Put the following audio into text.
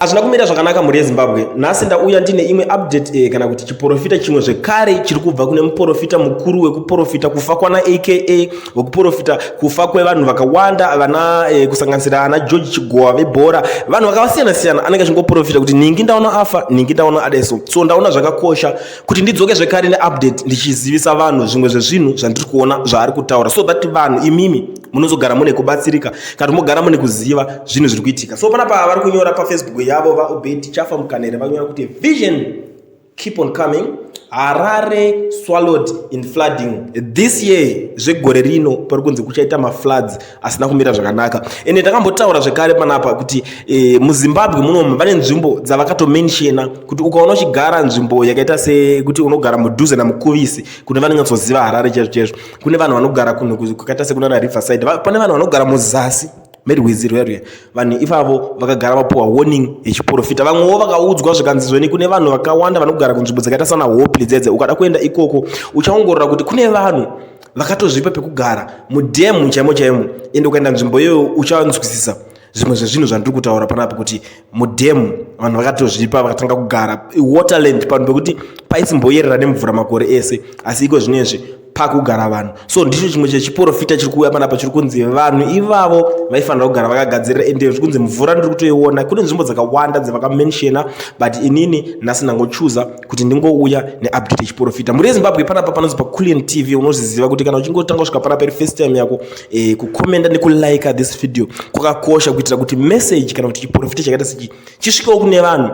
Hazvina kumira zvakanaka mhuri yeZimbabwe. Nhasi ndauya ndine imwe update kana kuti chiporofita chimwe zvekare chiri kubva kune muporofita mukuru wekuporofita kufa kwana aka wekuporofita kufa kwevanhu vakawanda vana kusanganisira ana George Chigowa vebhora, vanhu vakasiyana siyana anenge achingoporofita kuti nhingi ndaona afa, nhingi ndaona adeso. So ndaona zvakakosha kuti ndidzoke zvekare neupdate ndichizivisa vanhu zvimwe zvezvinhu zvandiri kuona zvaari kutaura so that vanhu imimi munozogara mune kubatsirika kana mogara mune kuziva zvinhu zviri kuitika. So panapa vari kunyora paFacebook yavo vaObedi Chafa Mukanere vanyora kuti vision keep on coming, Harare swallowed in flooding this year. Zvegore rino pari kunzi kuchaita mafloods asina kumira zvakanaka. Ende ndakambotaura zvekare panapa kuti muZimbabwe munomu vane nzvimbo dzavakatomentiona kuti ukaona uchigara nzvimbo yakaita sekuti unogara mudhuze naMukuvisi, kune vanonyatsoziva Harare chaizvo chaizvo, kune vanhu vanogara kunhu kwakaita sekunana Riverside, pane vanhu vanogara muzasi merwizi rwerwe. Vanhu ivavo vakagara vapuwa warning yechiprofita. Vamwewo vakaudzwa zvikanzi zvoni kune vanhu vakawanda vanogara kunzvimbo dzakaita sana Hopley dzedze, ukada kuenda ikoko uchaongorora kuti kune vanhu vakatozvipa pekugara mudhemu chaimo chaimo. Ende ukaenda nzvimbo iyoyo uchanzwisisa zvimwe zvezvinhu zvandiri kutaura panapa kuti mudhemu vanhu vakatozvipa vakatanga kugara waterland, panhu pekuti paisimboyerera nemvura makore ese, asi iko zvinezvi pakugara vanhu. So ndicho chimwe chechiprofita chiri kuuya panapa chiri kunzi vanhu ivavo vaifanira kugara vakagadzirira. Ende zviri kunzi mvura ndiri kutoiona kune nzvimbo dzakawanda dzavakamentiona, but inini nhasi ndangochuza kuti ndingouya neupdate yechiprofita. Mhuri yeZimbabwe, panapa panonzi paCulian TV. Unozviziva kuti kana uchingotanga kusvika panapa iri first time yako, kukomenda nekulika this video kwakakosha kuitira kuti message kana kuti chiprofita chakaita sechi chisvikewo kune vanhu.